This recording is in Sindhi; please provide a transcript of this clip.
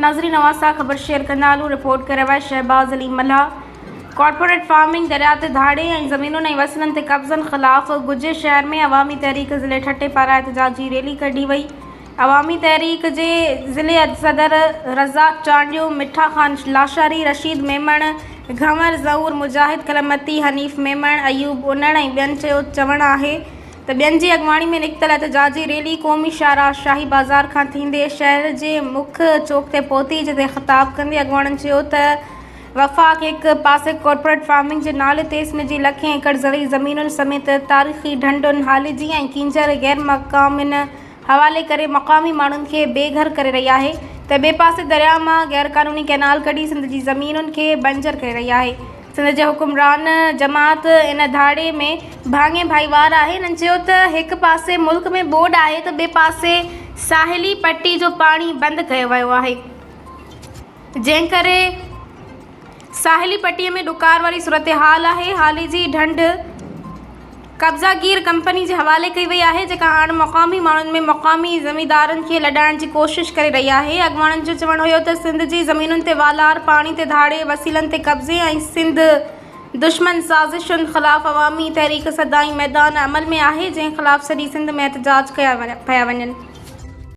ناظرين اوهان سان خبر شيئر ڪندا هلون رپورٽ ڪري رهيو آهي شهباز علي ملاح ڪارپوريٽ فارمنگ درياء تي ڌاڙي ۽ زمينن ۽ وسيلن تي قبضن خلاف گجي شهر ۾ عوامي تحريڪ ضلعي ٺٽي پاران احتجاجي ريلي ڪڍي وئي عوامي تحريڪ جي ضلعي صدر رزاق چانڊيو، مٺا خان لاشاري، رشيد ميمڻ، گهنور ظهور، مجاهد ڪلمتي، حنيف ميمڻ، ايوب انڙ ۽ ٻين چيو چوڻ آهي ته ٻين جي اڳواڻي ۾ نڪتل احتجاجي ريلي قومي شاهراهه شاهي بازار کان ٿيندي شهر جي مک چوڪ تي پهتي جتي خطاب ڪندي اڳواڻن چيو ته وفاق هڪ پاسي ڪارپوريٽ فارمنگ جي نالي تي سنڌ جي لکين ايڪڙ زرعي زمينن سميت تاريخي ڍنڍن هاليجي ۽ ڪينجهر غير مقامين حوالي ڪري مقامي ماڻهن کي بي گهر ڪري رهي آهي ته ٻئي پاسي درياء مان غيرقانوني ڪئنال ڪڍي سنڌ جي زمينن کي بنجر ڪري رهي آهي. سنڌ جي حڪمران جماعت ان ڌاڙي ۾ ڀاڱي ڀائيوار آهي. هنن چيو ته هڪ پاسي ملڪ ۾ ٻوڏ آهي ته ٻئي پاسي ساحلي پٽي جو پاڻي بند ڪيو ويو آهي جنهن ڪري ساحلي پٽي ۾ ڏڪار واري صورتحال آهي، هاليجي ڍنڍ قبضاگير ڪمپني جي حوالي ڪئي وئي آهي، جيڪا هاڻ مقامي ماڻهن ۾ مقامي زميندارن کي لڏائڻ جي ڪوشش ڪري رهي آهي. اڳواڻن جو چوڻ هيو ته سنڌ جي زمينن تي والار، پاڻي تي ڌاڙي، وسيلن تي قبضي ۽ سنڌ دشمن سازشن خلاف عوامي تحريڪ سدائين ميدان عمل ۾ آهي، جنهن خلاف سڄي سنڌ ۾ احتجاج ڪيا پيا وڃن.